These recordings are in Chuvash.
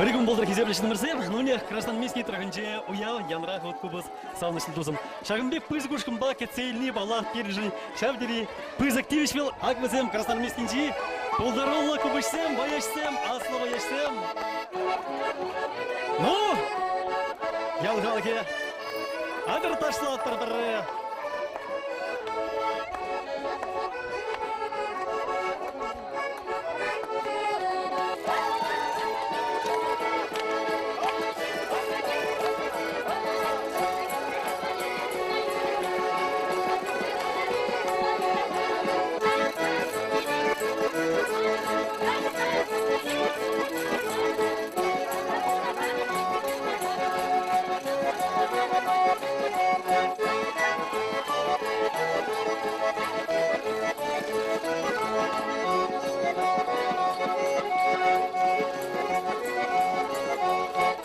Ыркун пултӑр хисеплӗ ҫыннӑмӑрсем, нунех Красноармейски тӑрӑхӗнче уяв янра хут купӑс савӑнӑҫлӑ тусӑм. Ҫакӑн пек пысӑк ушкӑнпа кӗтсе илни, паллах, пирӗншӗн ҫав тери пысӑк тивӗҫ вӑл. Ак вӗсем Красноармейскинчи пултаруллӑ купӑсҫсем, вӑйӑҫсем, аслӑ вӑйӑҫсем. Ну, ял халӑхӗ, атьӑр ташлатпӑр пӗрре.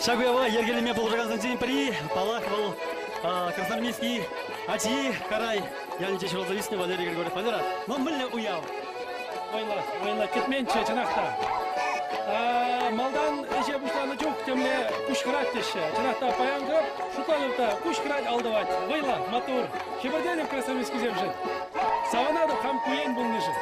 Ҫак уява йӗркелеме пулӑшакансенчен пӗри, паллах, вӑл Красноармейски ачи Карай ялӗнче ҫуралса ӳснӗ Валерий Григорьев. Валера, ну мӗнле уяв? Вӑйлӑ, вӑйлӑ кӗтменччӗ, чӑнах та. Малтан ӗҫе пуҫланӑ чух темле куҫ хӑрать теҫҫӗ. Чӑнах та паян кӑп шутланӑп та куҫ хӑрать ал тӑвать. Вӑйлӑ, маттур. Хӗпӗртетӗп красноармейскисемшӗн. Савӑнатӑп хам ку ен пулнишӗн.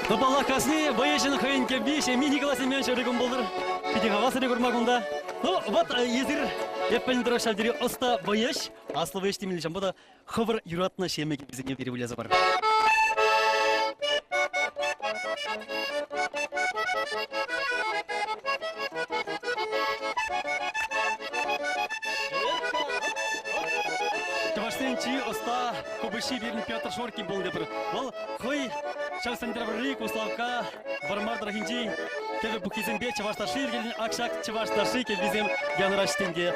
Тӑпалах касни вӑйӑҫӑн хӑйӗн кӗвви ҫемйи Николай Семенович ырӑ кун пултӑр. Питӗ хаваслӑ курма кунта. Ну, вот эсир эп пӗлнӗ тӑрӑх ҫав тери ӑста вӑйӑҫ, аслӑ вӑйӑҫ темелле ҫавӑнпа та хӑвӑр юратнӑ ҫемӗ кӗввисене пире выляса парӑр. Чӑвашсен чи ӑста купӑсҫи пирӗн Петр Шоркин пулнӑ тепӗр. Вӑл хӑй ҫав Сӗнтӗрвӑрри, Куславкка, Вӑрмар тӑрӑхӗнчи кӗвӗ пуххисемпе чӑваш ташши йӗркеленӗ ак ҫак чӑваш ташши кӗввисем янӑраҫ тенке.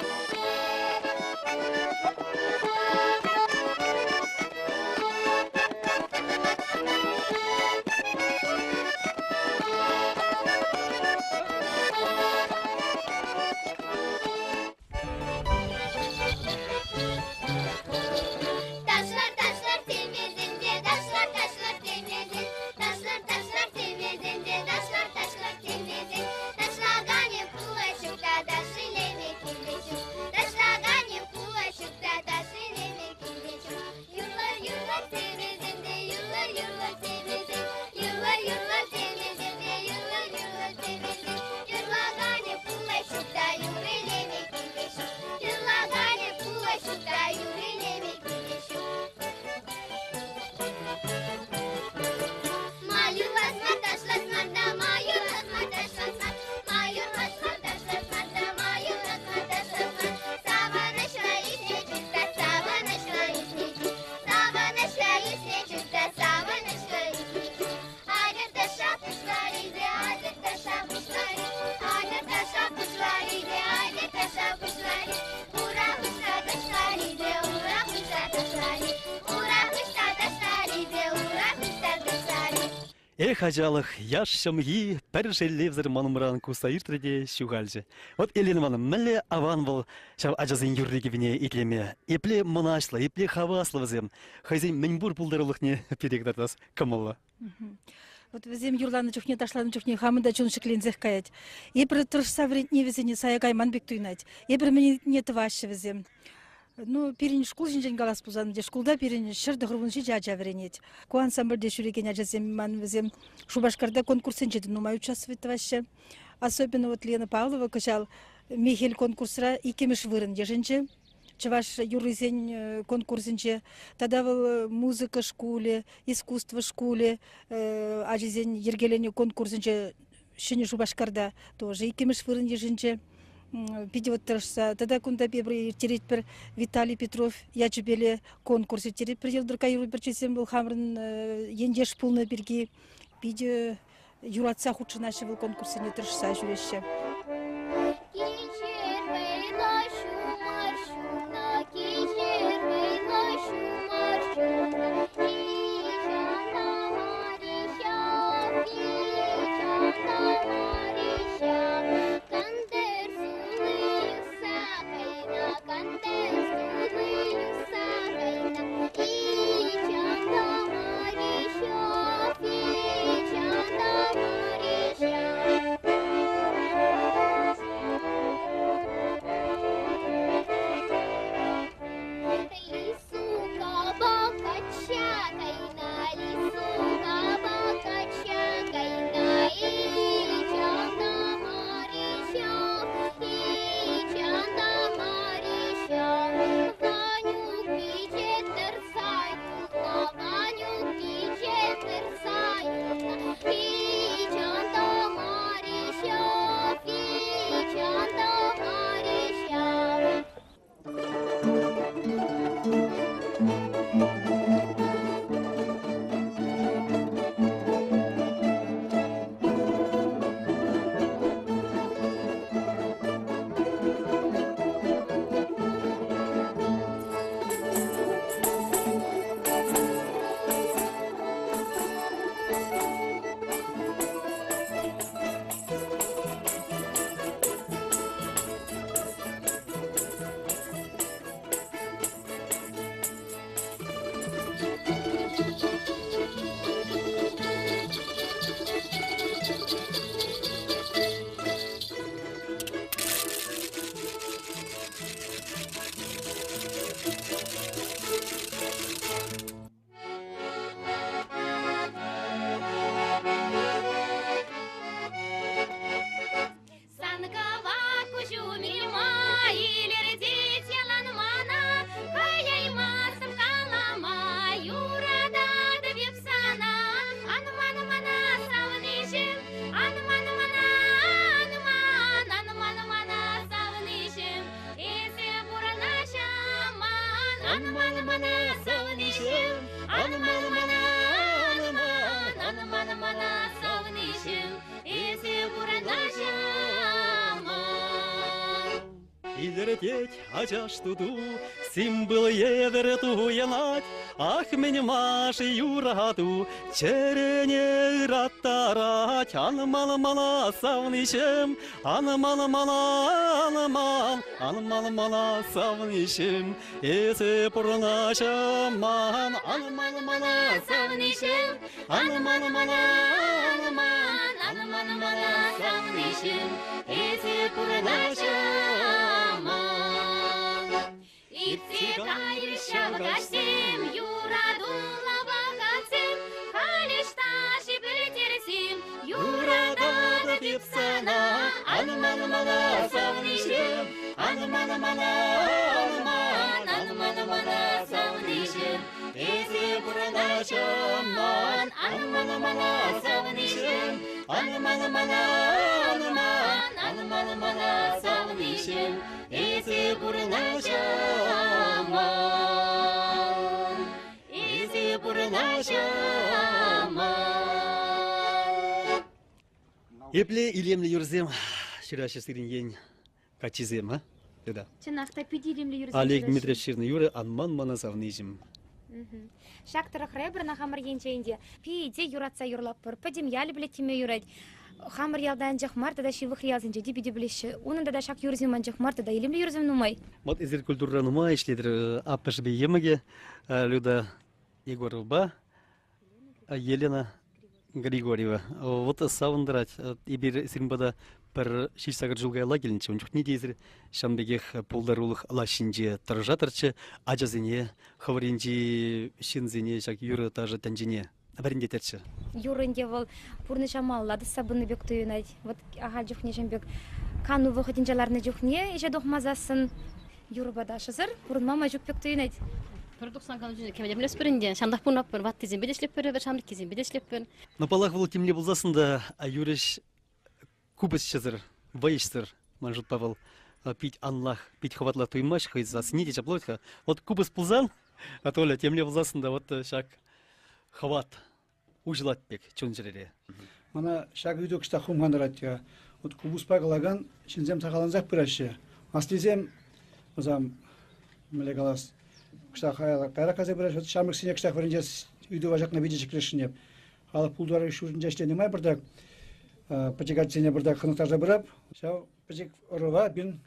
Taşlar taşlar temizinde, taşlar taşlar temizin, taşlar taşlar temizinde, taşlar taşlar temizin, ташлаканӗ пулаҫук та ташшилеме килме ҫук, ташлаканӗ пулаҫук та ташшилеме килме ҫук. Юрлар, юрлар темизинде, юрлар, юрлар темизин, юрлар, юрлар темизинде, юрлар, юрлар темизин, юрлаканӗ пулаҫук та юрилеме килме ҫук, юрлаканӗ пулаҫук та юрилеме килме ҫук. Ма юрлас мар, ташлас мар та, ма юрлас мар, ташлас мар, ма юрлас мар, ташлас мар та, ма юрлас мар, ташлас мар. Савӑнӑҫлӑ ӳснӗ чух та, савӑнӑҫлӑ ӳснӗ чух, савӑнӑҫлӑ ӳснӗ чух та, савӑнӑҫлӑ ӳснӗ чух. Атьӑр ташша пуҫлар-и атьӑр ташша пуҫлар-и, атьӑр ташша пуҫлар-и атьӑр ташша пуҫлар-и. Ура хыҫса ташлар-и ура хыҫса ташлар-и, ура хыҫса ташлар-и ура хыҫса ташлар-и. Эх, ачалӑх, яш ҫӑмхи пӗр шеллевсӗр ман умран кусса иртрӗ те ҫухалчӗ. Вот Елена Ивановна, мӗнле аван вӑл ҫав ачасен юрри-кӗввине итлеме. Епле мӑнаҫлӑ, епле хаваслӑ вӗсем. Хӑйсен мӗнпур пултарулӑхне пире кӑтартас кӑмӑллӑ. Вот вӗсем юрланӑ чухне, ташланӑ чухне хамӑн та чун ҫӗкленсех каять. Эпир тӑрӑшса вӗрентни вӗсене сая кайман пек туйӑнать. Эпир мӗне тӑваҫҫӗ вӗсем. Ну, пирӗн шкул ҫинчен калас пулсан, шкулта пирӗн 197 ача вӗренет. Ку ансамбльте ҫӳрекен ачасем ман вӗсем Шупашкарта конкурссенче те нумай участвовать тӑваҫҫӗ. Особенно вот Лена Павлова кӑҫал Мехел конкурсра иккӗмӗш вырӑн йышӑнчӗ. Чӑваш юррисен конкурсӗнче тата вӑл музыка шкулӗ, искусство шкулӗ ачисен йӗркеленӗ конкурсӗнче Ҫӗнӗ Шупашкарта тоже иккӗмӗш вырӑн йышӑнчӗ. Питӗ вот тӑрӑшса. Тата кунта эпир ирттеретпӗр Виталий Петров ячӗпеле конкурс ирттеретпӗр Йӑлтӑркка юрӑ пӗрчисем вӑл хамӑрӑн ентеш пулнӑ пирки питӗ юратса хутшӑнаҫҫӗ вӑл конкурссене тӑрӑшса ҫӳреҫҫӗ. Кишӗр вӑйлӑ ҫумӑр ҫунӑ, кишӗр вӑйлӑ ҫумӑр ҫунӑ, Ҫана Мариҫа, ҫана Мариҫа, кантӑр сулли юхса кайнӑ, кантӑр сулли юхса кайнӑ, Ҫана Мариҫа, ҫана Мариҫа. Лисука качча кайнӑ, лисука качча кайнӑ, Ичана Мариҫа, Ичана Мариҫа. Ванюк пиче тӑрса юлнӑ, Ванюк пиче тӑрса юлнӑ, Ичана Мариҫа, Ичана Мариҫа. Санкава куҫу милма илӗртет ялан мана, хӑяймастӑп калама, юрататӑп эп сана. Ан ман мана, савниҫӗм, ан ман мана, ан ман, ан ман мана, савниҫӗм, эсӗ пурӑнаҫаман. Ан ман мана, савниҫӗм, ан ман мана, ан ман, ан ман мана, савниҫӗм, Эсӗ пурӑнаҫаман. Илӗртет ачаш туту, симпыл евӗр туйӑнать. Ах, мӗн-ма-ши юрату чӗрене ыраттарать. Ан ман мана, савниҫӗм, ан ман мана, ан ман, ан ман мана, савниҫӗм, эсӗ пурӑнаҫаман. Ан ман мана, савниҫӗм, ан ман мана, ан ман, ан ман мана, савниҫӗм, эсӗ пурӑнаҫаман. Иртсе кайрӗҫ ҫав каҫсем, юратуллӑ вӑхӑтсем, халь ӑҫта-ши пӗлтерсем, юрататӑп эп сана, ан ман мана, савниҫӗм, ан ман мана, ан ман, ан ман мана, савниҫӗм, эсӗ пурӑнаҫаман, ан ман мана, савниҫӗм, ан ман мана, ан ман, ан ман мана, савниҫӗм, эсӗ пурӑнаҫаман, эсӗ пурӑнаҫаман. Епле илемлӗ юрӑсем ҫыраҫҫӗ сирӗн ен каччисем, а? Люда. Чӑнах та питӗ илемлӗ юрӑсем Олег ҫыраҫҫӗ. Дмитриевич ҫырнӑ юрӑ «Анман мана савниҫӗм». Ҫак тӑрӑхра эпир ӑна хамӑр енчен те питӗ юратса юрлатпӑр. Пӗтӗм ялӗ пӗлет теме юрать. Хамӑр ялта анчах мар тата ҫывӑхри ялсенче те питӗ пӗлеҫҫӗ. Унӑн тата ҫак юрӑсем анчах мар тата илемлӗ юрӑсем нумай. Вот эсир культурӑра нумай ӗҫлетӗр. Аппӑшӗпе йӑмӑкӗ Люда Егоровӑпа Елена Григорьева. Вот савӑнтарать. Эпир сирӗн пата пӗр ҫич-сакӑр ҫул каялла килнӗччӗ. Ун чухне те эсир ҫавӑн пекех пултарулӑх лаҫҫинче тӑрӑшатӑрччӗ. Ачасене, хӑвӑр енчи ҫынсене ҫак юрӑ-ташӑ тӗнчине вӗрентетӗрччӗ. Юрӑ ӗнтӗ вӑл пурнӑҫа малалла тӑсса пынӑ пек туйӑнать. Вот ахаль чухне ҫын пек кану вӑхӑтӗнче ларнӑ чухне ӗҫе тухмасассӑн юрӑпа ташӑсӑр пурӑнма май ҫук пек туйӑнать. Пӗр тухсан кану чухне кӗмӗлемлеспӗр ӗнтӗ. Ҫантах пурӑнатпӑр, ваттисемпе те ӗҫлетпӗр эпир, ҫамрӑккисемпе те ӗҫлетпӗр. Но паллах, вӑл темле пулсассӑн та юрӑҫ купӑсҫӑсӑр, вӑйӑҫсӑр. Ман шутпа вӑл пит анлах, пит хӑватлах туймасть хӑй сассине те ҫапла-ха. Вот купӑс пулсан, Толя, темле пулсассӑн та вот ҫак хӑват уҫӑлать пек чун-чӗрере. Мана ҫак ыйту кӑштах хумхантарать. Вот купӑспа калакан ҫынсем сахаллансах пыраҫҫӗ. Аслисем, вӗсем, мӗнле калас, кӑштах каярах кайса пыраҫҫӗ. Ҫамрӑксене кӑштах вӗрентес ыйтӑва ҫакна питӗ ҫӗклесшӗн эп. Халӑх пултарулӑх ҫуртӗнче ӗҫленӗ май пӗртак пӗчӗк ачасене пӗртак хӑнӑхтарса пырап. Ҫав пӗчӗк ӑрӑва пин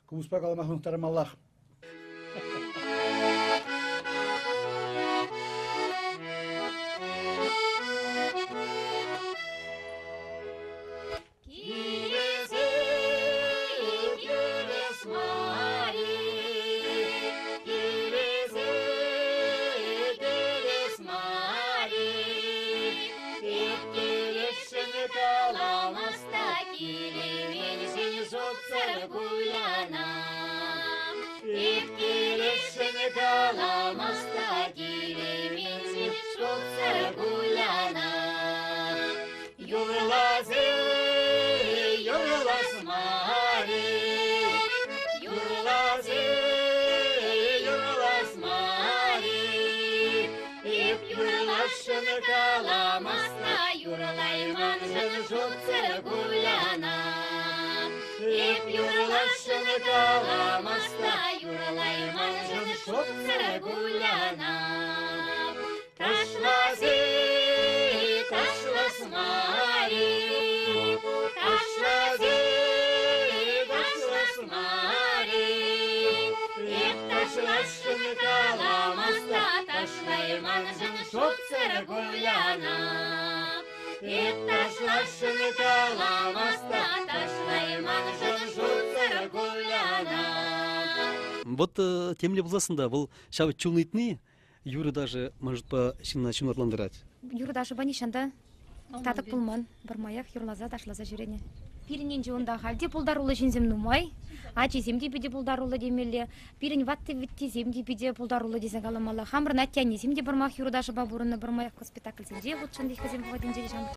купӑспа калама хӑнӑхтармаллах. Вот темле пулсассӑн та вӑл ҫав чун ыйтни юрӑ ташӑ мӑшӑрпа ҫынна ҫунатлантарать. Юрӑ ташӑпа нихҫан та татӑк пулман. Пӗрмаях юрласа ташласа ҫӳренӗ. Пирӗн енче унта халь те пултаруллӑ ҫынсем нумай. Ачисем те питӗ пултаруллӑ темелле. Пирӗн ватти-вӗттисем те питӗ пултаруллӑ тесе каламалла. Хамӑрӑн атте-аннесем те пӗрмаях юрӑ ташӑпа пурӑннӑ, пӗрмаях спектакльсенче хутшӑннӑ хӑйсем вӑхӑтӗнче ҫамрӑк.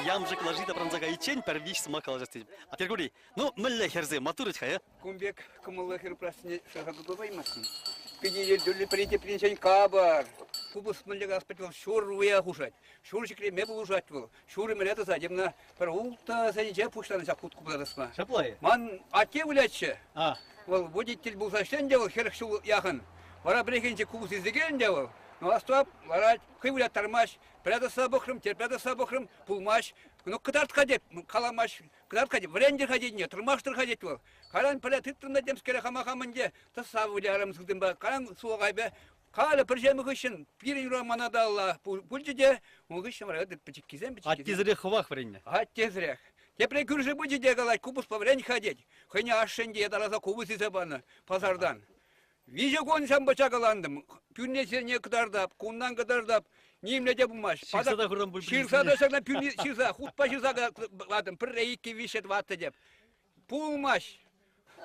ямшӑк лаши тапранса кайиччен пӗр виҫ сӑмах калаҫас тетӗп. Кӗркури, ну мӗнле хӗрсем, маттур-ха, э? Кун пек кӑмӑллӑ хӗр упрассине шыраса тупаймастӑн. Питӗ йӗркеллӗ пӗри тепринчен капӑр. Купӑс мӗнле калас вӑл ҫур уя хушать, ҫур ҫӗклеме пулӑшать вӑл, ҫур ӗмӗре тӑсать. Ӑна пӗр ултӑ сенче пуҫланӑ ҫак хут купӑса тӑсма. Ҫапла-и? Ман атте вылятчӗ. Вӑл водитель пулса ӗҫленӗ те вӑл 40 ҫул яхӑн. Вара пӗррехинче купӑс илсе килнӗ те вӑл. Ну, астуап, ларать, хӑй выляттармасть. Пӗрре тӑсса пӑхрӑм, тепре тӑсса пӑхрӑм, пулмасть. Ну, кӑтарт-ха тет, каламасть. Кӑтарт-ха тет, вӗрентӗр-ха тетне, тӑрмаштӑр-ха тет вӑл. Кайран пӗрре тытрӑм та темскере хама хамӑн те тӑсса вылярӑм сылтӑмпа. Кайран сулахайпа халӗ пӗр ҫемӗ хыҫҫӑн пирӗн юрамана та алла пулчӗ те, ун хыҫҫӑн вара пӗчӗккисем пӗчӗккисем. Аттесӗрех хӑвах вӗреннӗ. Аттесӗрех. Тепре кӳршӗ пычӗ те калать, купӑспа вӗрен-ха тет. Хӑйне ашшӗн те ятарласа купӑс илсе панӑ пасартан. Виҫӗ кун ҫампа чакалантӑм. Пӳрнесене кӑтартап, кунтан кӑтартап. Нимле те пулмасть. Ҫырса та хурам пуль. Ҫырса та ҫакна пӳрне ҫырса, хутпа ҫырса кӑлартӑм. Пӗрре, иккӗ, виҫҫӗ, тӑваттӑ теп. Пулмасть.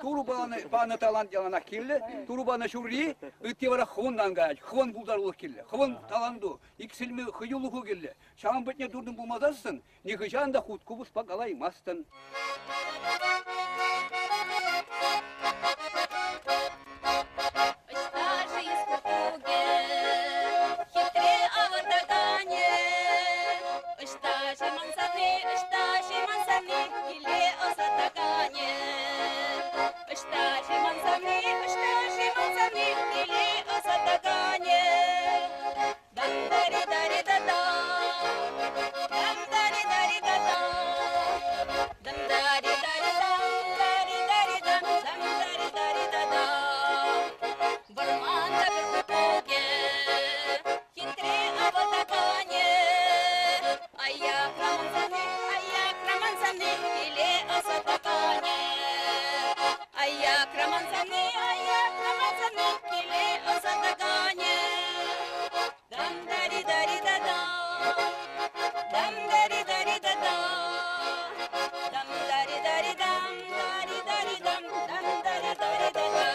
Турӑ панӑ, панӑ талант яланах кирлӗ. Турӑ панӑ ҫурри, ытти вара хӑвӑнтан каять. Хӑвӑн пултарулӑх кирлӗ. Хӑвӑн таланту, иксӗлми хӑюлӑху кирлӗ. Ҫавӑн патне туртӑм пулмасассӑн нихӑҫан та хут купӑспа калаймастӑн. Ӑҫта-ши куккукӗ, хитре авӑртаканӗ? Ӑҫта-ши ман савни, ӑҫта-ши ман савни, киле ӑсатаканӗ? Ӑҫта-ши ман савни, ӑҫта-ши ман савни, киле ӑсатаканӗ? Вӑрманта пӗр куккукӗ, хитре авӑтаканӗ. Аякра мансани, аякра мансани, киле ӑсатаканӗ. Аякра мансани, аякра мансани, киле ӑсатаканӗ. Дам-дари-дари-да-да, дам-дари-дари-да-да, дам-дари-дари-дам, дари-дари-дам, дам-дари-дари-да-да.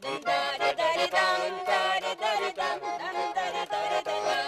Дам-дари-дари-дам, дари-дари-дам, дам-дари-дари-да-да.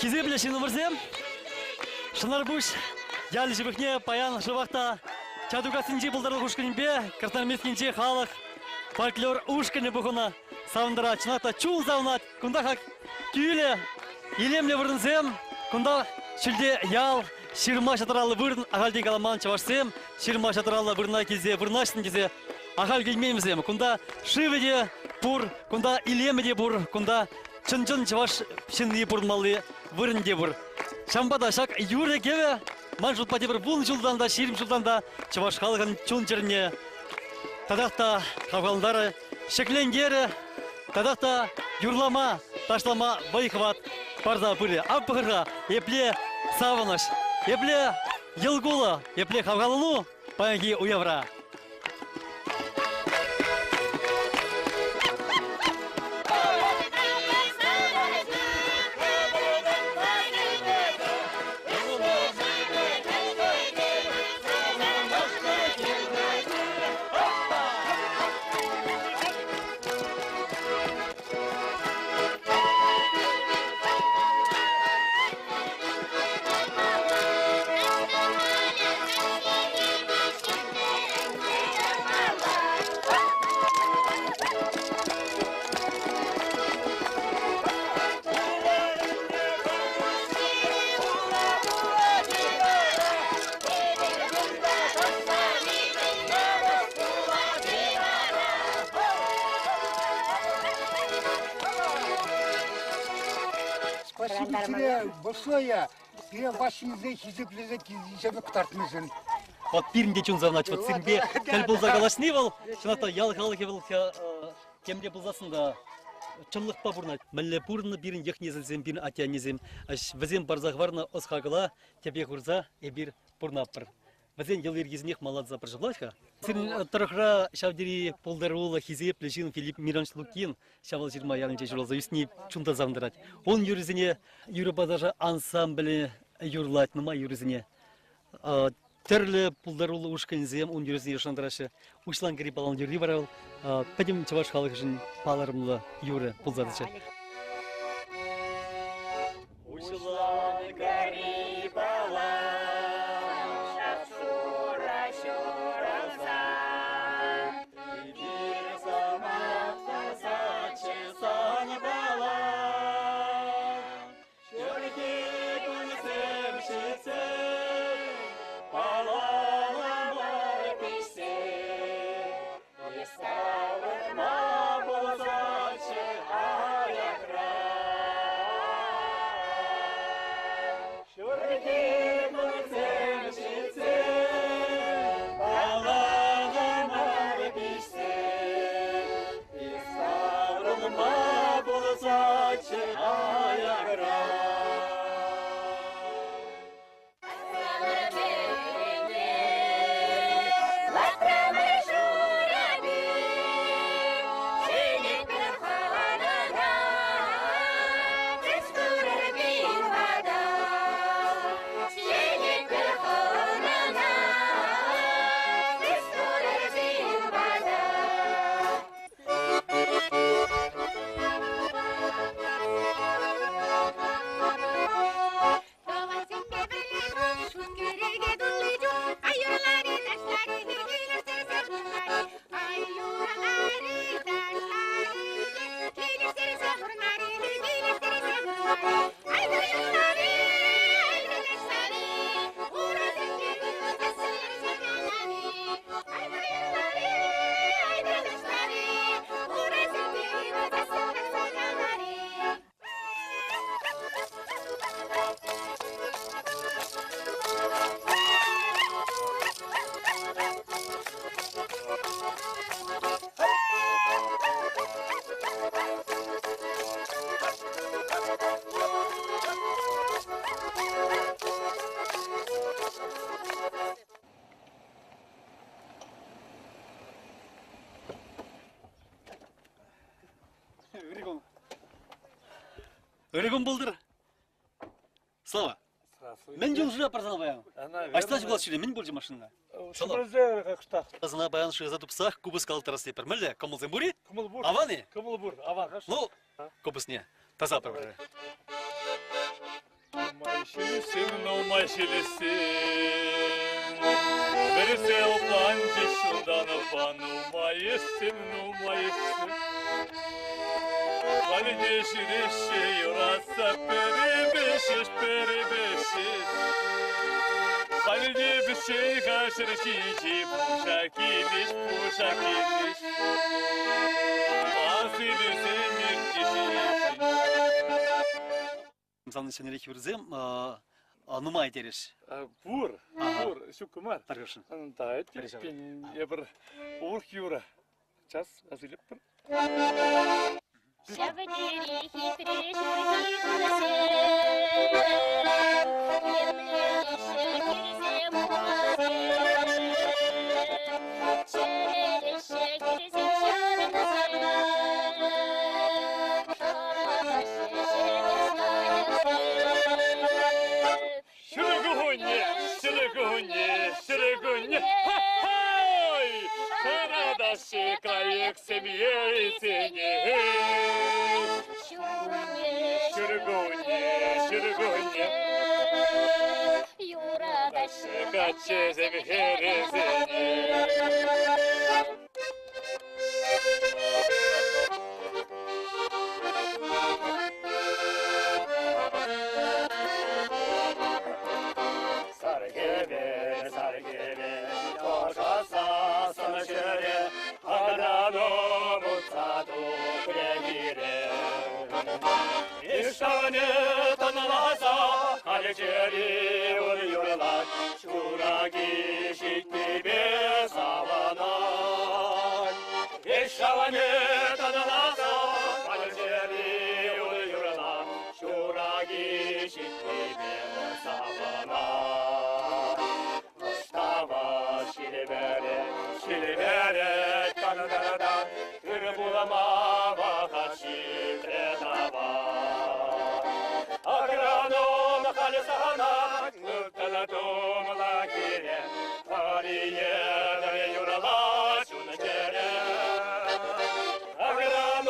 Хисеплӗ ҫыннӑмӑрсем, Шӑнарпуҫ ялӗ ҫывӑхне паян шӑпах та Чатукассинчи пултарулӑх ушкӑнӗпе Красноармейскинчи халӑх фольклор ушкӑнӗ пухӑннӑ. Савӑнтарать, чӑнах та чун савӑнать. Кунта хак кӳлӗ, илемлӗ вырӑнсем. Кунта ҫӳлте ял, ҫырма-ҫатраллӑ вырӑн. Ахальтен каламан чӑвашсем ҫырма-ҫатраллӑ вырӑна килсе вырнаҫнӑ тесе ахаль килмен вӗсем. Кунта шывӗ те пур, кунта илемӗ те пур, кунта чӑн-чӑн чӑваш ҫынни пурӑнмалли вырӑн те пур. Ҫавӑнпа та ҫак юрӑ-кӗвӗ ман шутпа тепӗр вун ҫултан та, 20 ҫултан та чӑваш халӑхӗн чун-чӗрине. татах та хавхалантарӗ, ҫӗклентерӗ, татах та юрлама, ташлама вӑй-хӑват парса пырӗ. Ав пӑхӑр-ха, епле савӑнӑҫ, епле йӑл кулӑ, епле хавхалану паянхи уявра. Спасибо тебе большое. Пире Ваҫҫинсен хисеплесе килнисене кӑтартнӑшӑн. Вот пирӗн те чун савӑнать. Вот сирӗнпе тӗл пулса калаҫни вӑл, чӑнах та ял халӑхӗ вӑл темле пулсассӑн та чӑнлӑхпа пурӑнать. Мӗнле пурӑннӑ пирӗн йӑх-несӗлсем, пирӗн атте-аннесем, вӗсем парса хӑварнӑ ӑс-хакӑла тӗпе хурса эпир пурӑнатпӑр. Вӗсен йӑли-йӗркисенех малалла пӑрҫӑлать-ха. Сирӗн тӑрӑхра ҫав тери пултаруллӑ, хисеплӗ ҫын Филипп Миронович Лукин Ҫавалҫырма ялӗнче ҫуралса ӳсни чунтан савӑнтарать. Ун юррисене юрӑпа ташӑ ансамблӗ юрлать, нумай юрӑсене. Тӗрлӗ пултаруллӑ ушкӑнсем ун юррисене шантараҫҫӗ. Уҫланкӑри палан юрри вара вӑл пӗтӗм чӑваш халӑхӗшӗн палӑрӑмлӑ юрӑ пулса тӑчӗ. Уҫланкӑри палан шап-шурӑ ҫурӑлса Пир сӑмах тӑсатчӗ санпала. Ҫурхи кунсем ҫитсен палаламӑр пиҫсе Савӑнма пулсаччӗ аякра. Ҫурхи кунсем ҫитсен палаламӑр пиҫсе Савӑнма пулсаччӗ аякра. Тӑвансемпе пӗрле шут кӗреке тулли чух ай юрлари, ташлари, килӗштерсе пурӑнари, ай юрлари, ташлари, килӗштерсе пурӑнари, килӗштерсе пурӑнари, ай юрлари, ай ташлари, урасемпе тӑсӑлса канари, ай юрлари, ай ташлари, урасемпе тӑсӑлса канари. Ырӑ кун пултӑр. Слава. Мӗн чул шыра парсан паян? Аҫта ҫухалас ҫӳре, мӗн пулчӗ машинӑна? Шӑпӑрсе кӑштах. Сана паян шыраса тупсах купӑс калаттарас тетпӗр. Мӗнле, кӑмӑлсем пур-и? Кӑмӑл пур. Аван-и? Кӑмӑл пур, аван. Ну, купӑсне таса пӗр. Нумай ҫилесем, нумай ҫилесем, Вӗресе лӑпланчӗҫ ҫунтанӑпа. Нумай ӗҫсем, нумай ӗҫсем, Халӗ те ҫӳреҫҫӗ юратса пӗрепе ҫеҫ, пӗрепе ҫеҫ. Халӗ те пӗччен-ха ҫӗр ҫинчи пуҫа килӗҫ, пуҫа килӗҫ. Ас илӳсем иртнӗ ҫинчен. Мсанӑн ҫӗнӗрех юрӑсем. Нумай терӗш. Пур, пур, ҫуккӑ мар. Тархасшӑн. Та, эпир урӑх юрӑ час асилетпӗр. Ҫав тери хитре ҫурхи кунсем, Емлеҫҫӗ хирсем, хумсем, Чӗрӗлеҫҫӗ хирсем ҫарӑмсем, Шӑрӑлаҫҫӗ ҫӗнӗ кайӑксем. Ҫуркунне, ҫуркунне, ҫуркунне, хай! Шӑратаҫҫӗ кайӑксем ейсене. Ҫуркунне, ҫуркунне, Юратаҫҫӗ каччӑсем хӗрӗсене. Сар хӗвел, сар хӗвел, ӑшӑ ҫӗре, Агроном утса тухрӗ хире. Ишавне тӑнласа, халь чӗри ун юрлать, ҫураки ҫитнипе савӑнать. Ишавне тӑнласа, халь чӗри ун юрлать, ҫураки ҫитнипе савӑнать. Ӑштава ҫилӗмере, ҫилӗмере, тан-тан-тан, ыр пулма вӑхӑт ҫитрӗ таван. Агроном халь сана ылтӑн тумла кире, Тарие юрла чун-чӗре. Агроном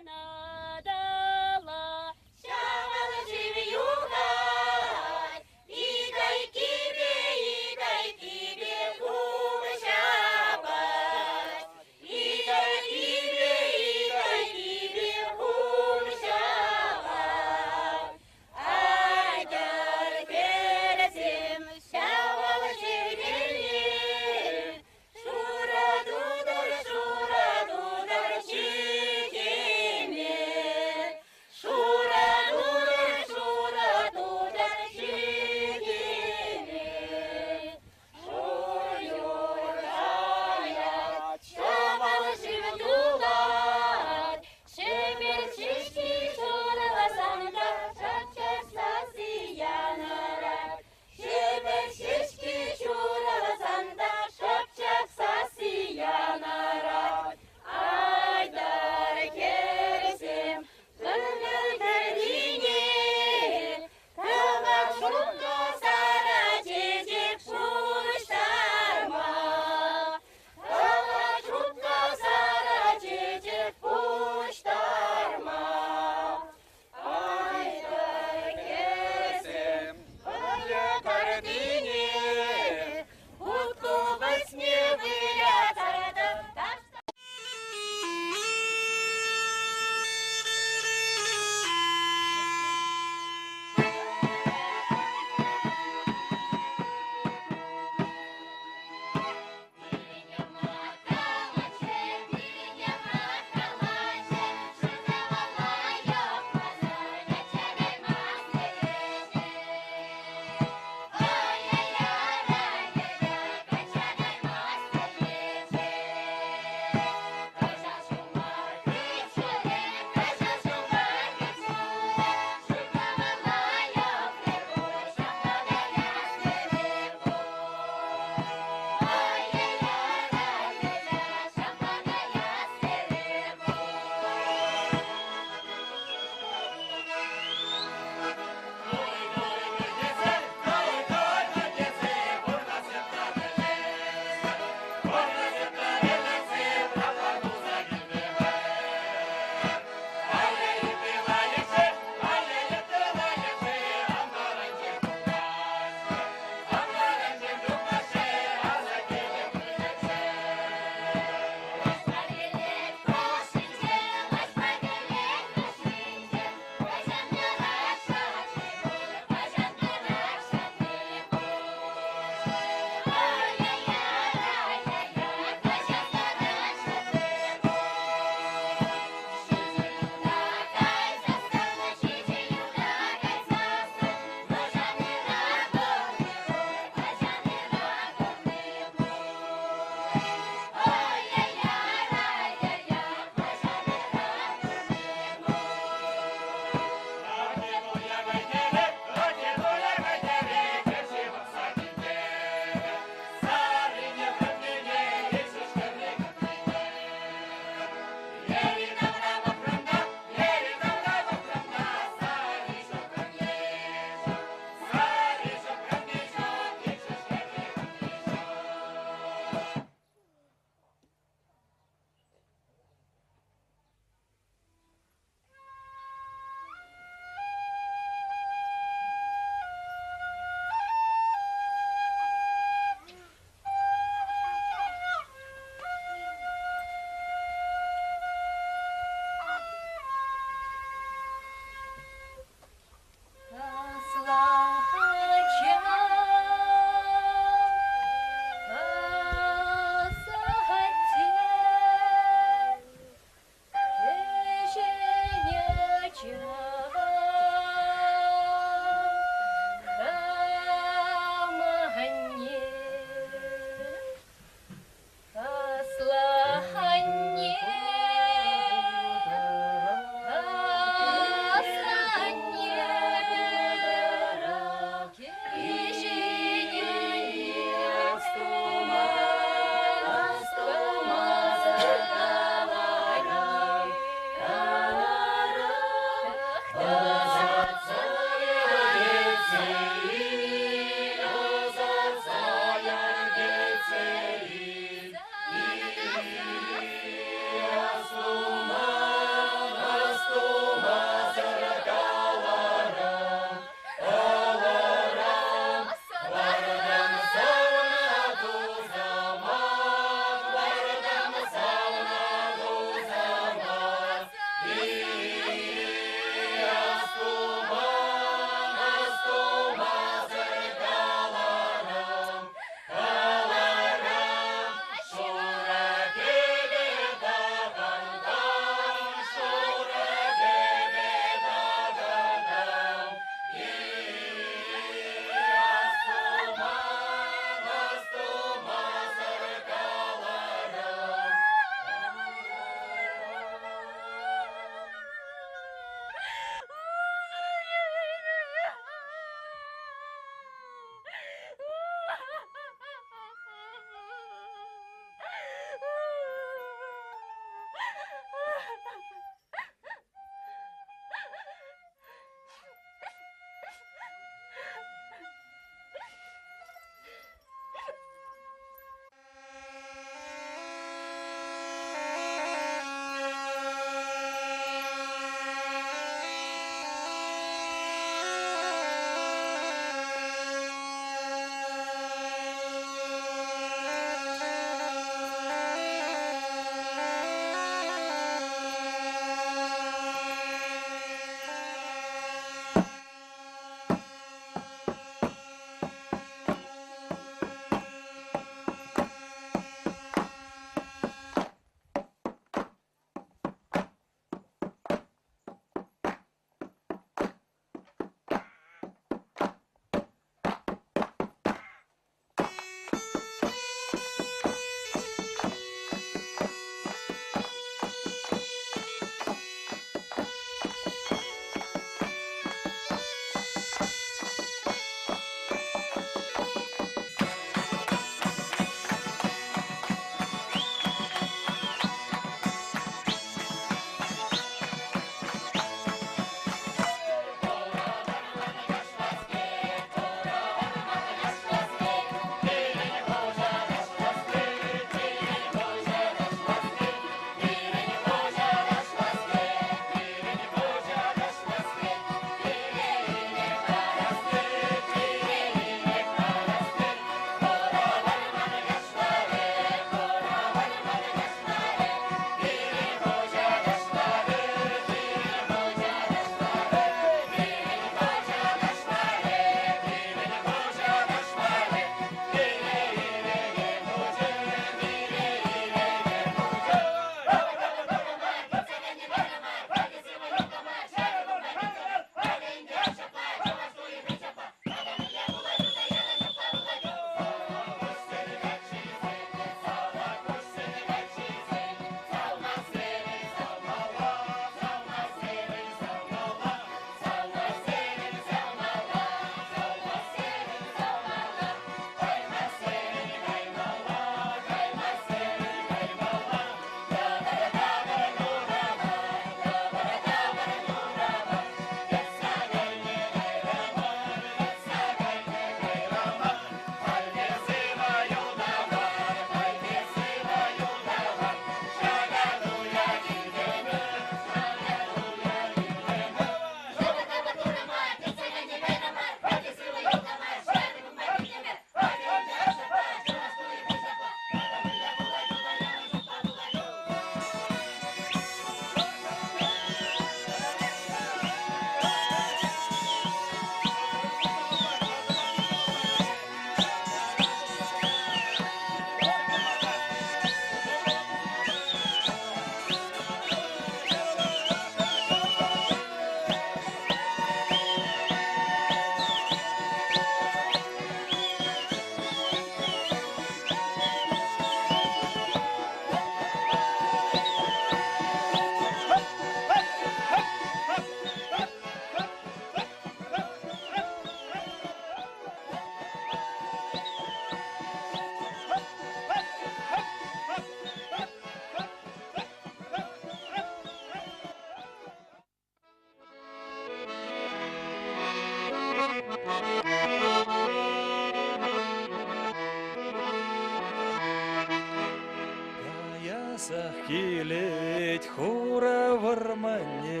Каясах килет хура вӑрманне,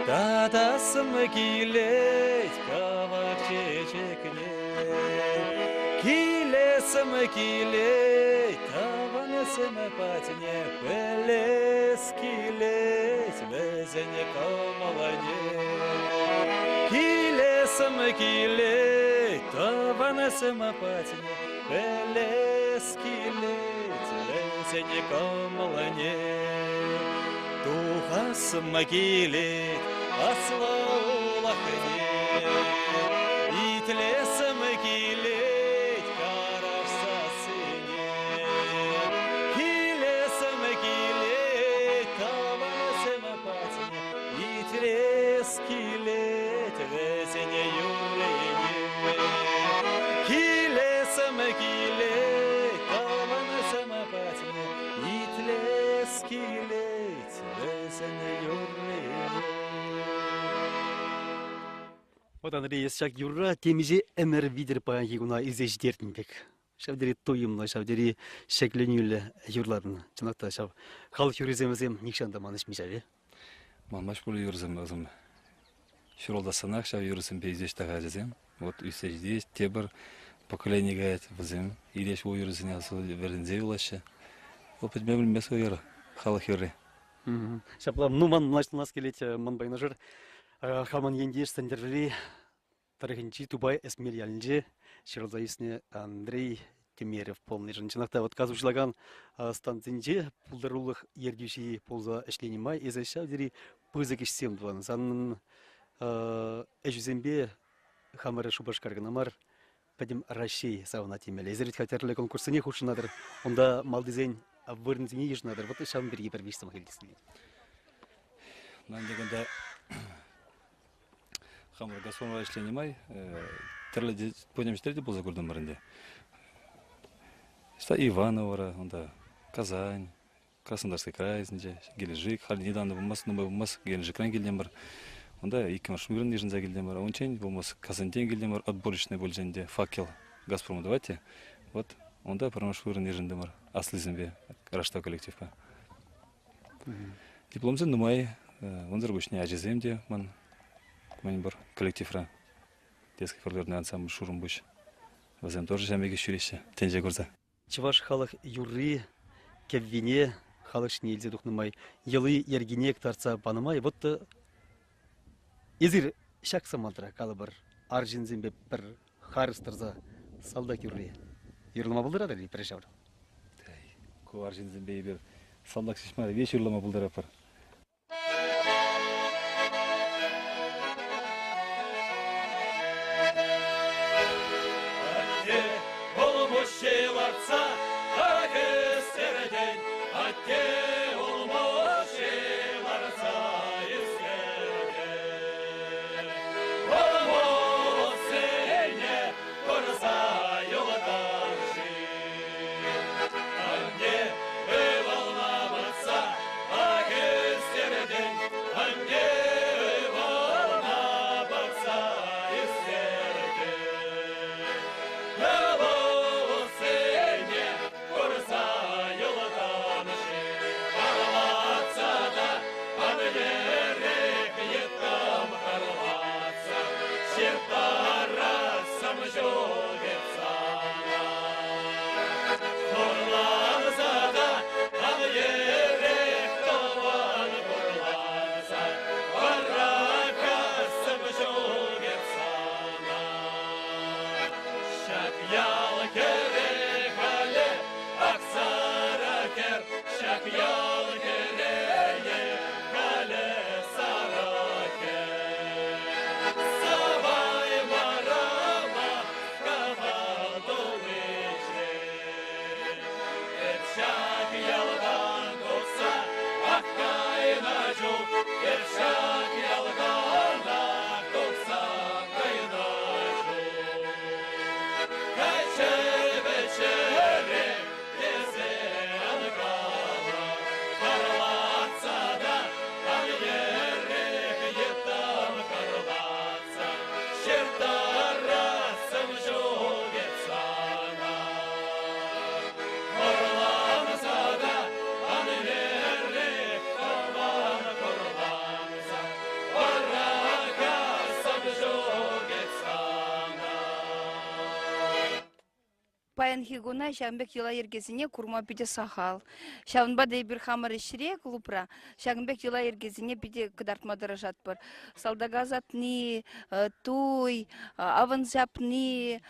Татасӑм килет кӑвак чечекне. Килесӗм килет тӑвансем патне, Пӗлес килет вӗсен кӑмӑлне. Килесӗм килет тӑвансем патне, Пӗлес килет вӗсен кӑмӑлне. Тухасӑм килет аслӑ улӑхне, Итлесӗм килет карап сассине. Килесӗм килет тӑвансем патне, Итлес килет вӗсен юррине. Килесӗм килет тӑвансем патне, Итлес килет вӗсен юррине. Вот, Андрей, эс ҫак юрра темиҫе ӗмӗр витӗр паянхи куна илсе ҫитертӗн пек. Ҫав тери туйӑмлӑ, ҫав тери ҫӗкленӳллӗ юрлатӑн. Чӑнах та ҫав халӑх юррисем вӗсем нихҫан та манӑҫми ҫав, э? Манмасть пулӗ юрӑсем вӗсем. Ҫуралтассанах ҫав юрӑсемпе ӳсеҫ те ачасем. Вот ӳссе ҫитет, тепӗр поколени каять, вӗсем илеҫ ку юрӑсене вӗренсе юлаҫҫӗ. Вӑл пӗтме пӗлмест ку юрӑ, халӑх юрри. Ҫапла, ну ман мӑнаҫланас килет, ман юнашар хамӑн ентеш Сӗнтӗрвӗри тӑрӑхӗнчи Тупай Эсмел ялӗнче ҫуралса ӳснӗ Андрей Тимерев пулнишӗн. Чӑнах та вот газ уҫлакан станцинче пултарулӑх ертӳҫи пулса ӗҫленӗ май эсӗ ҫав тери пысӑк ӗҫсем тӑван. Санӑн ӗҫӳсемпе хамӑр Шупашкар кӑна мар, пӗтӗм Раҫҫей савӑнать темелле. Эсир вӗт-ха тӗрлӗ конкурссене хутшӑнатӑр, унта малтисен вырӑнсене йышӑнатӑр. Вот ҫавӑн пирки пӗр виҫ сӑмах илтес килет. Ман кунта хамӑр Газпромра ӗҫленӗ май тӗрлӗ пӗтӗмӗшле те пулса куртӑмӑр ӗнтӗ. Ивановӑра, унта Казань, Краснодарский крайӗсенче, Геленджик, халь недавно пулмасть, нумай пулмасть Геленджикран килтӗмӗр. Унта иккӗмӗш вырӑн йышӑнса килтӗмӗр. Унччен пулмасть Казаньтен килтӗмӗр, отборочный пулчӗ ӗнтӗ, факел Газпром давайте. Вот унта пӗрремӗш вырӑн йышӑнтӑмӑр аслисемпе, Раштав коллективпа. Дипломсем нумай. Унсӑр пуҫне ачасем те ман мӗн пур коллективра. Детский фольклорный ансамбль «Шурӑмпуҫ». Вӗсем тоже ҫав пекех ҫӳреҫҫӗ тӗнче курса. Чӑваш халӑх юрри кӗввине халӑх ҫине илсе тухнӑ май, йӑли-йӗркине кӑтартса панӑ май, вот эсир ҫак самантра, калӑпӑр, арҫынсемпе пӗр харӑс тӑрса салтак юрри юрлама пултаратӑр-и пӗр ҫаврӑм? Ку арҫынсемпе эпир салтак ҫеҫ мар, веҫ юрлама пултаратпӑр. Атте улмуҫҫи лартса ак ӳстеретӗн, атте улмуҫҫи лартса ӳстеретӗн. Улмуҫҫине курса юлтан-ши? Анне ывӑлна выртса ак ӳстертӗн, анне ывӑлна пӑхса ӳстертӗн. Ывӑлсене курса юлтан-ши? Карлатса та аннерех йыттӑм карлатса, ҫыртарасӑм ҫук эп сана. Хурланса та аннерех тӑван хурланса, вӑракасӑм ҫук эп сана. Ҫак ял хӗрӗ халӗ Аксара хӗр, ҫак ял хӗрӗ халӗ сара хӗр. Савай марама кахал туличчен. Эп ҫак ялтан тухса ах кайнӑ чух, эп ҫак ялтан ах тухса кайнӑ чух. Кӗчӗр-пӗчӗре тесе ан кала, Карлатса та ан йӗрех йыттӑм карлатса, Ҫыртарасӑм ҫук эп сана. Хурланса Паянхи куна ҫавӑн пек йӑла-йӗркесене курма питӗ сахал. Ҫавӑнпа та эпир хамӑр ӗҫре, клубра, ҫакӑн пек йӑла-йӗркесене питӗ кӑтартма тӑрӑшатпӑр. Салтака ӑсатни, туй, авӑн ҫапни,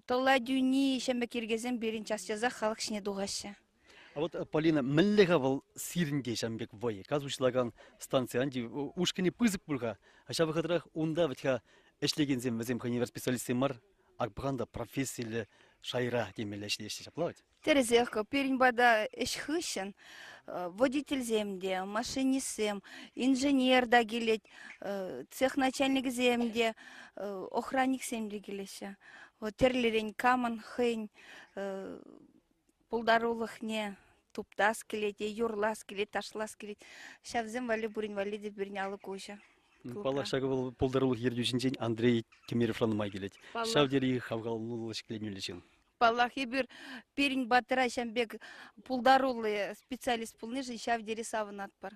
тӑлла тӳни, ҫавӑн пек йӗркесем пирӗн час-часах халӑх ҫине тухаҫҫӗ. А вот, Полина, мӗнле-ха вӑл сирӗнте ҫавӑн пек вӑй? Газ уҫлакан станци анчи ушкӑнӗ пысӑк пуль-ха. А ҫав вӑхӑтрах унта вӗт-ха ӗҫлекенсем вӗсем хӑйне евӗр специалистсем мар, ак пӑхан та профессиллӗ шайра темелле ӗҫлеҫҫӗ ҫапла вӗт? Тӗрӗсех, пирӗн пата ӗҫ хыҫҫӑн водительсем те, машинистсем, инженер та килет, цех начальникӗсем те, охранниксем те килеҫҫӗ. Вот тӗрлӗрен камӑн хӑйӗн пултарулӑхне туптас килет е юрлас килет, ташлас килет. Ҫавсем валли пурин валли те пирӗн алӑк уҫӑ. Паллах, ҫакӑ вӑл пултарулӑх ертӳҫинчен Андрей Тимировран нумай килет. Ҫав тери хавхалануллӑ, ҫӗкленӳллӗ ҫын. Паллах, эпир пирӗн патра ҫавӑн пек пултаруллӑ специалист пулнишӗн ҫав тери савӑнатпӑр.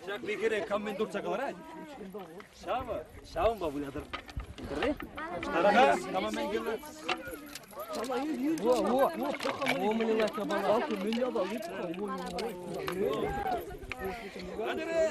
Ҫак михӗре кам мӗн туртса кӑларать? Ҫавӑ, ҫавӑнпа вылятӑр. Пӗрре? Штарага, кама мӗн кирлӗ? Во, во, во, мӗн лайӑх япала. Мӗн япали? Хатӗре!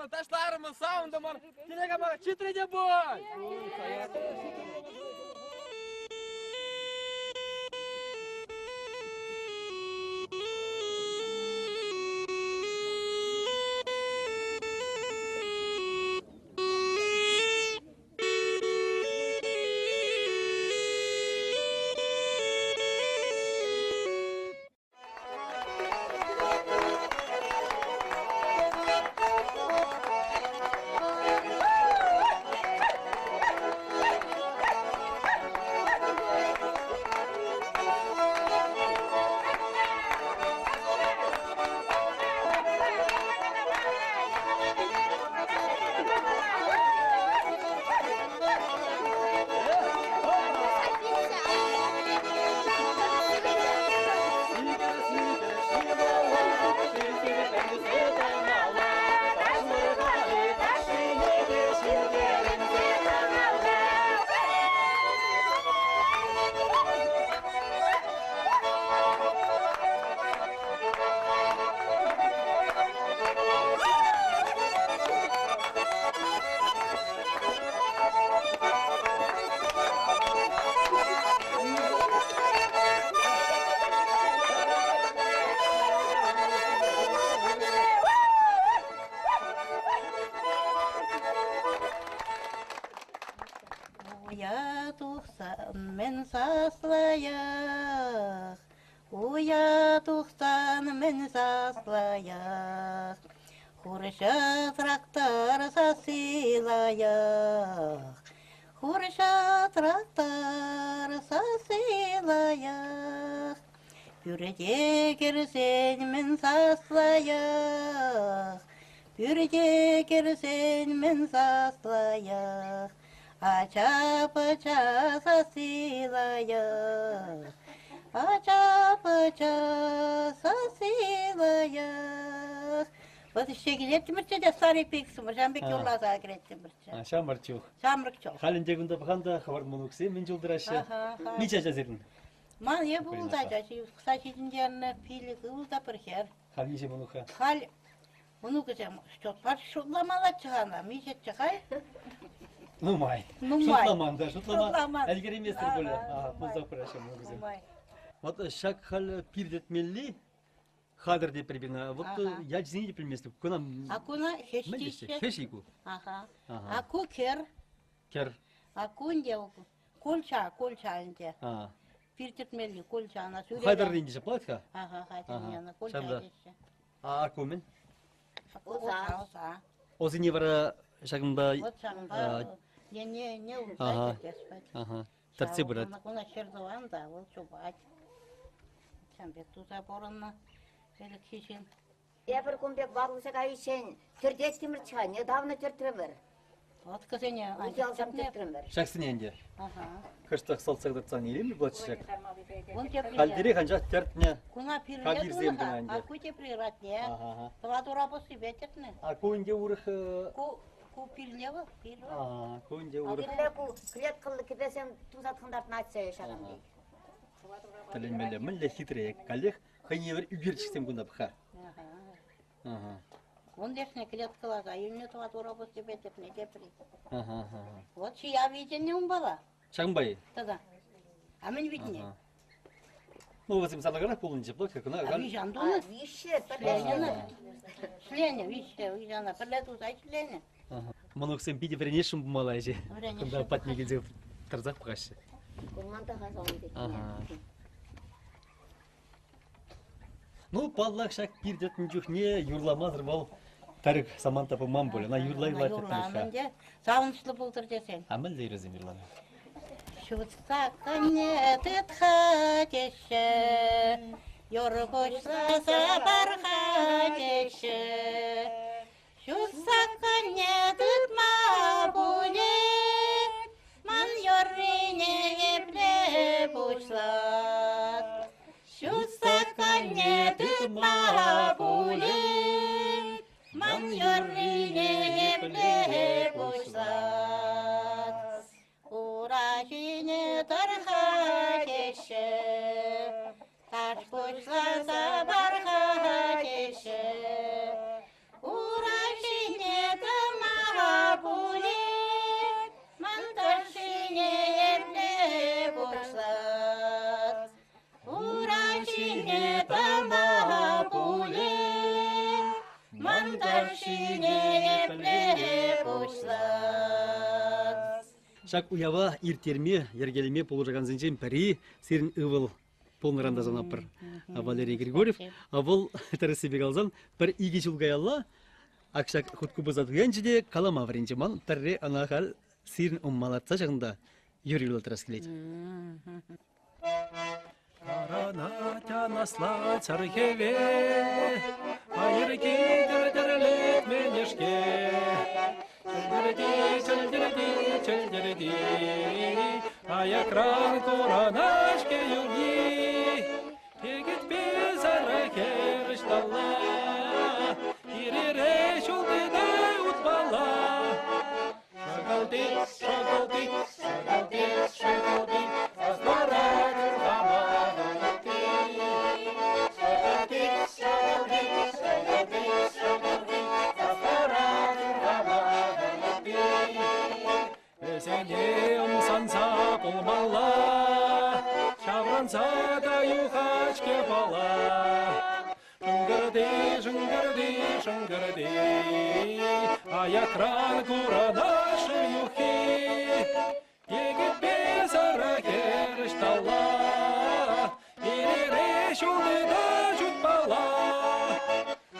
Юрларӑмӑр, ташларӑмӑр, савӑнтӑмӑр. Киле кама читрӗ те пуль! Уя тухсан мӗн саслаях, Уя тухсан мӗн саслаях, Хурҫӑ трактор сасси лайӑх, Хурҫӑ трактор сасси лайӑх. Пӳрте кӗрсен мӗн саслаях, Пӳрте кӗрсен мӗн саслаях, Ача-пӑча сасси лайӑх, Ача-пӑча сасси лайӑх. Вот ӗҫе килеттӗмӗрччӗ те старик пексӗмӗр, ҫавӑн пек юрласа кӗреттӗмӗрччӗ. Ҫамрӑк чух. Ҫамрӑк чух. Халь ӗнтӗ кунта пӑхан та хӑвӑр мӑнуксем мӗн чул тӑраҫҫӗ. Миҫе ача сирӗн? Ман эпӗ ултӑ ача, ҫывӑхса ҫитӗнтернӗ, пилӗк ывӑл та пӗр хӗр. Халь миҫе мӑнук-ха? Халь мӑнукӗсем счетпа шутламаллаччӗ-ха ӑна, миҫеччӗ халь? Нумай. Нумай. Шутламан та, шутлама ӗлкӗрейместӗр пулӗ. Пулса пыраҫҫӗ мӑнукӗсем. Вот ҫак халь пиртетмелли хатӗр те пӗр Вот ячӗсене те пӗлместӗп. Куна А куна хӗҫ теҫҫӗ. Хӗҫ-и ку? Аха. А ку кӗр. Кӗр. А ку ӗнтӗ кольча, кольча ӗнтӗ. Пир тӗртмелли кольча ӑна сӳреле. Хатӗррин тесе пулать-ха? Аха, хатӗрне ӑна кольча теҫҫӗ. А ку мӗн? Оса. Оса. Осине вара ҫакӑнпа... Вот ҫакӑнпа не не улса тӗртес пать. Ага. Тӗртсе пырать. Куна ҫӗр тӑван та, вӑл чупать. Ҫавӑн пек туса пурӑннӑ ӗлӗкхи ҫын. Эпир кун пек ватӑлса кайиччен тӗртеттӗмӗрччӗ-ха, недавно тӗртрӗмӗр. Лодкӑсене Утиялсем тӗртрӗмӗр. Ҫаксене ӗнтӗ. Ага. Кӑштах салтса кӑтартсан илемлӗ пулатчӗ ҫак. Вон тепри. Хальтерех анчах тӗртнӗ. Куна пирле Кавирсем кӑна тунӑ-ха, ӗнтӗ. а ку тепри ратне. Ага. Тӑват ура пуссипе тӗртнӗ. А ку ӗнтӗ урӑх... Ку ку пирле вӑл, пир вӑл. А, ку ӗнтӗ урӑх. Пирле ку клеткӑллӑ кӗпесем туса тӑхӑнтартнӑччӗ ҫакӑн пек. Тӗлӗнмелле, мӗнле хитре. Каллех хӑйне евӗр ӳкерчӗксем кунта пӑх-ха. Ага. Ун лешне клеткӑласа илнӗ тӑват ура пуссипе тӗпне тепри. Ага. Вот чия витӗннӗ унпала. Ҫакӑнпа-и? Тата. А мӗн витӗнет? Ну, вӗсем сарлакарах пулнӑччӗ, плотка кӑна. А виҫ тунӑ? Виҫҫӗ, пӗрле. Ҫленӗ, виҫҫӗ, виҫ пӗрле туса ҫленӗ. Мӑнуксем питӗ вӗренесшӗн пулмалла ӗҫе. Кунта патне килсе тӑрсах пӑхаҫҫӗ. Курман та ха Ну, паллах, ҫак пир тӗтнӗ чухне юрламасӑр вӑл пӗр самант та пулман пуль. Ӑна юрла-юрла тӗтнӗ-ха. Ӗнтӗ савӑнӑҫлӑ пултӑр тесен. А мӗнле юрӑсем юрланӑ? Ҫутса кӑнне тытха теҫҫӗ, юр пуҫласа парха теҫҫӗ. Ҫутса кӑнне тытма пулӗ, ман юррине епле пуҫлас? Ҫутса кӑнне тытма пулӗ, ман юррине епле пуҫлас? Ура ҫине тӑрха теҫҫӗ, таш пуҫласа барха теҫҫӗ. Ура ҫине ташшине епле пуҫлас. Ҫак уява ирттерме, йӗркелеме пулӑшакансенчен пӗри сирӗн ывӑл пулнӑран та савӑнатпӑр. Валерий Григорьев. Вӑл, тӗрӗссипе каласан, пӗр-икӗ ҫул каялла ак ҫак хуткупӑса туянчӗ те калама вӗренчӗ. Ман пӗрре ӑна халь сирӗн умма лартса ҫакӑнта юр юрлаттарас килет. Таранать анаслать сар хӗвел, Пайӑрки тӗр-тӗрлет мӗнешке. Чӗлтӗрти, чӗлтӗрти, чӗлтӗрти, Аякран курӑнаҫ-ҫке юрри. Тикӗтпе сарӑ хӗр ӑҫталла, Хирере ҫул тытать утмалла. Шӑкӑлти, шӑкӑлти, шӑкӑлти, шӑкӑлти, сасларать урхамахӑн утти. Шӑкӑлти, шӑкӑлти, шӑкӑлти, шӑкӑлти, сасларать урхамахӑн утти. Вӗсене ӑмсанса пулмалла, ҫаврӑнса та юхать-ҫке пала. Шӑнкӑрти, шӑнкӑрти, шӑнкӑрти, аякран курӑнать шыв юххи. Йӗкӗтпе сарӑ хӗр ӑҫталла, ир-ире ҫул тытать утмалла.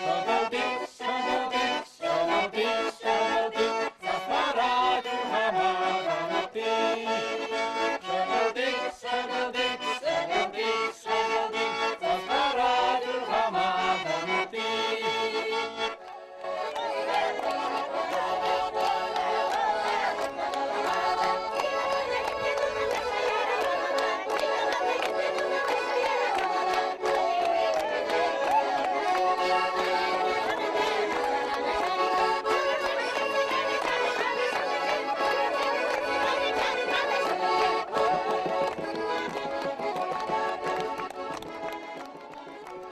Шӑкӑлти, шӑкӑлти, шӑкӑлти, шӑкӑлти, сас парать урхамахӑн утти. Шӑкӑлти, шӑкӑлти, шӑкӑлти, шӑкӑлти, сас парать урхамахӑн утти.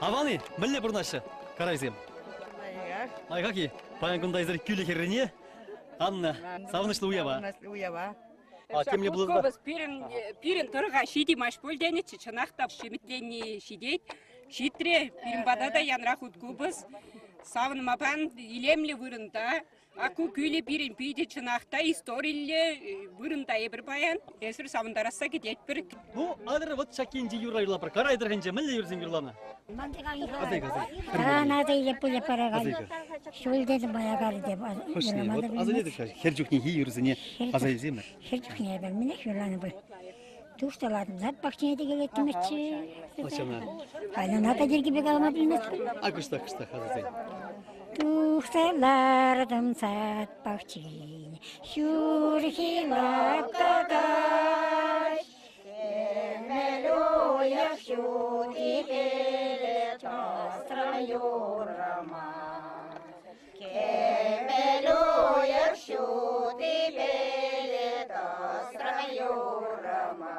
Аван-и? Мӗнле пурӑнаҫҫӗ карайсем? Лайӑхах-и? Паян кунта эсир кӳлӗ хӗррине Анна, савӑнӑҫлӑ уява. Савӑнӑҫлӑ уява. А, темле пулсан Купӑс пирӗн, пирӗн тӑрӑха ҫитимасть пуль тенӗччӗ. Чӑнах та ҫимӗтленни ҫитет. Ҫитрӗ. Пирӗн пата та янра хут купӑс. Савӑнма пан илемлӗ вырӑнта. А ку кӳлӗ пирӗн питӗ чӑнах та историллӗ вырӑнта эпир паян. Эсир савӑнтарасса кӗтетпӗр. Ну, атӑр вот ҫак енчи юрра юрлапӑр. Карай тӑрӑхӗнче мӗнле юрсем юрланӑ? Ана илеп пулӗ паракан. Ҫул тетӗм паякар те. Хӑшне? Вот аса илетӗп хӗр чухнехи юрӑсене аса илсемӗр. Хӗр чухне эпир мӗнех юрланӑ пуль. Тушталатӑм сад пахчине те килеттӗмӗрччӗ. Ачана. Ана та йӗркипе калама пӗлместпӗр. А кӑштах, кӑштах асасен. Тухса лартӑм сад пахчине, ҫурхи лапка каҫ. Кӗмӗл уйӑх ҫутипеле тӑсрӑм юррӑма. Кӗмӗл уйӑх ҫутипеле тӑсрӑм юррӑма.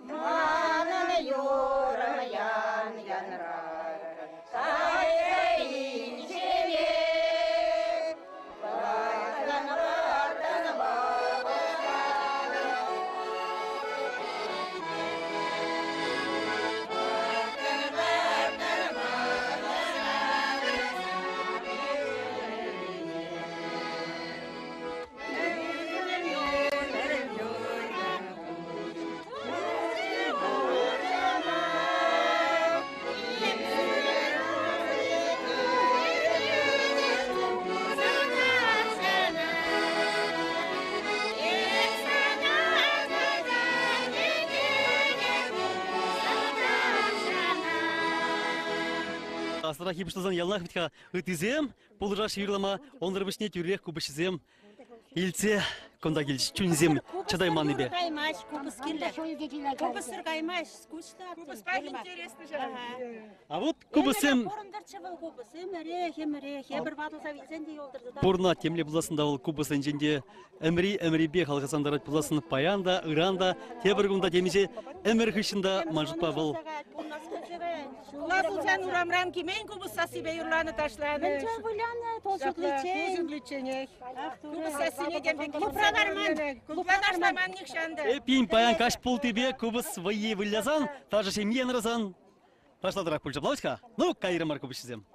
Манӑн юрӑм ян янрар, кайрӗ инҫене. Вартан, вартан, вӑхӑтан. Вартан, вартан, вӑхӑтан. Аслӑрах пуҫласан яланах вӗт-ха ыттисем пулӑшаҫҫӗ юрлама, унсӑр пуҫне тӳрех купӑсҫӑсем Илтсе кунта килчӗ чунсем чӑтайманнипе. Каймасть, купӑс кирлӗ. Купӑссӑр каймасть, скучно. Купӑспа интересно ҫав. А вот купӑссем Пурӑнтӑрччӗ вӑл купӑс. Ӗмӗрех, ӗмӗрех. Эпир ватӑлса вилсен те юлтӑр. Пурӑнать темле пулассӑн та вӑл купӑсенчен те ӗмри-ӗмрипе халхасантарать пулассӑн паян та, ыран та, тепӗр кун та темиҫе ӗмӗр хыҫҫӑн та ман шутпа вӑл Ҫулла пулсан урамран кӗмен купӑс сассипе юрланӑ, ташланӑ. Мӗнче вылянӑ, тул ҫутличчен. Тул ҫутличченех. Купӑс сассине тем пек Клубра ларман. Клубра ташламан нихҫан та. Эппин паян каҫ пултипе купӑс вӑййи вылясан, ташӑ ҫемйи янрасан ташлатӑрах пулчӗ пулать-ха. Ну, кайрӑмӑр купӑсҫӑсем.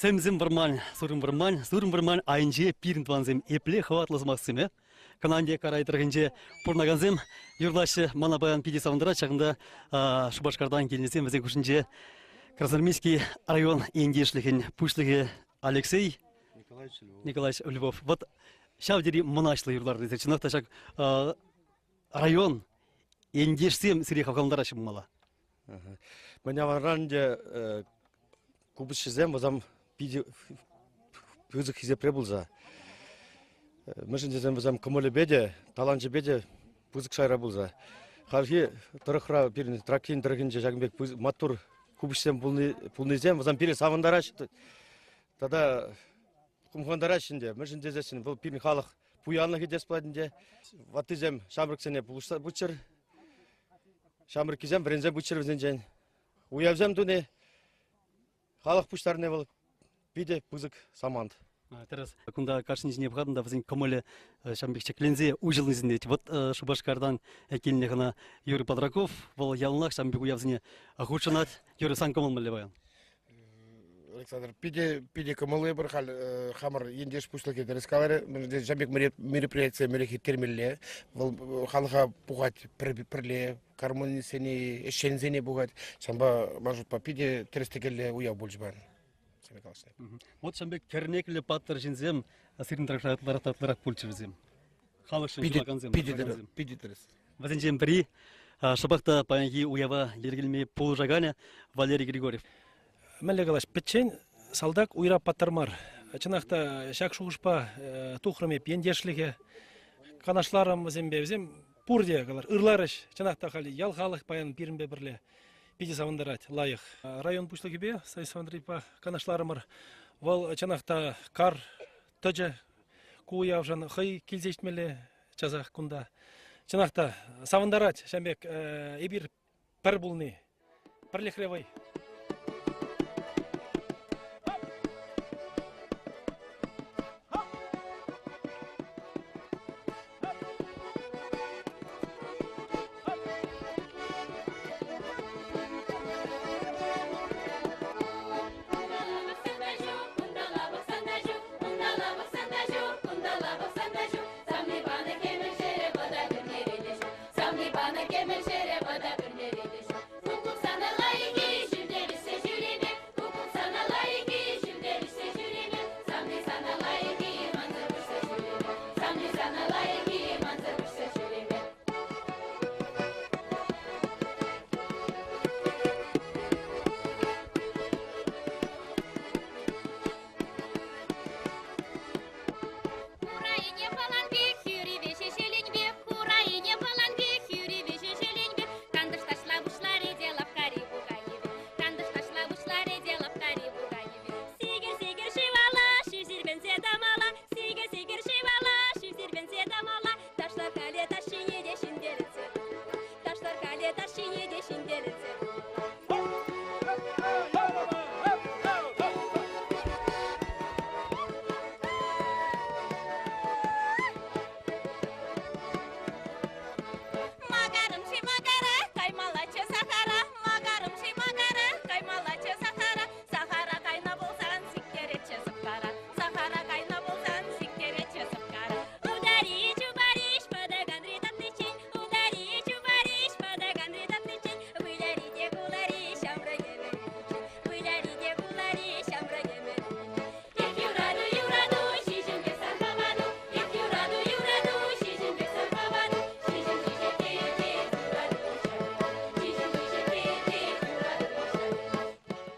Сӗмсӗм вӑрман, Сурӑм вӑрман, Сурӑм вӑрман айӗнче пирӗн тӑвансем епле хӑватлӑ сӑмахсем, э? Кӑнанте Карай тӑрӑхӗнче пурӑнакансем юрлаҫҫӗ. Мана паян питӗ савӑнтарать ҫакӑнта Шупашкартан килнисем вӗсен хушшинче Красноармейски район ентешлӗхӗн пуҫлӑхӗ Алексей Николаевич Львов. Вот ҫав тери мӑнаҫлӑ юрлар тесе. Чӑнах та ҫак район ентешсем сире хавхалантараҫҫӗ пулмалла. Мӗн авалран ӗнтӗ купӑсҫӑсем вӗсем питӗ пысӑк хисепре пулса. Мӗншӗн тесен вӗсем кӑмӑлӗпе те, таланчӗпе те пысӑк шайра пулса. Хальхи тӑрӑхра пирӗн Трак ен тӑрӑхӗнче ҫакӑн пек маттур купӑсҫӑсем пулнисем вӗсем пире савӑнтараҫҫӗ тата хумхантараҫҫӗ ӗнтӗ. Мӗншӗн тесессӗн вӑл пирӗн халӑх пуянлӑхӗ тес пулать ӗнтӗ. Ваттисем ҫамрӑксене пулӑшса пыччӑр. Ҫамрӑккисем вӗренсе пыччӑр вӗсенчен. Уявсем туни, халӑх пуҫтарни вӑл питӗ пысӑк самант. Тӗрӗс. Кунта кашни ҫине пӑхатӑн та вӗсен кӑмӑлӗ ҫавӑн пек ҫӗкленсе уҫӑлни сисӗнет. Вот Шупашкартан килнӗ хӑна Юрий Подраков, вӑл яланах ҫавӑн пек уявсене хутшӑнать. Юрий, сан кӑмӑл мӗнле паян? Александр, питӗ, питӗ кӑмӑллӑ эпир халь хамӑр ентеш пуҫлӑхӗ тӗрӗс каларӗ. Ҫав пек мероприятие мӗнлех ирттермелле. Вӑл халӑха пухать пӗрле, гармонистсене, ӗҫченсене пухать. Ҫавӑнпа, ман шутпа, питӗ тӗрӗс-тӗкеллӗ уяв пулчӗ паян. Вот ҫавӑн пек кӗрнеклӗ паттӑр ҫынсем сирӗн тӑрӑхра ытларах та ытларах пулчӗ вӗсем. Халӑхшӑн ҫунакансем. Питӗ тӗрӗс, питӗ тӗрӗс. Вӗсенчен пӗри шӑпах та паянхи уява йӗркелеме пулӑшаканӗ Валерий Григорьев. Мӗнле калаҫ, пӗччен салтак уйра паттӑр мар. Чӑнах та ҫак шухӑшпа тухрӑм эп ентешлӗхе. Канашларӑм вӗсемпе. Вӗсем пурте калар, ырларӗҫ. Чӑнах та халь ял халӑх паян пирӗнпе пӗрле питӗ савӑнтарать, лайӑх. Район пуҫлӑхӗпе Станислав Андреевпа канашларӑмӑр. Вӑл чӑнах та кар тӑчӗ ку уявшӑн хӑй килсе ҫитмелле часах кунта. Чӑнах та савӑнтарать ҫавӑн пек эпир пӗр пулни. Пӗрлӗхре вӑй.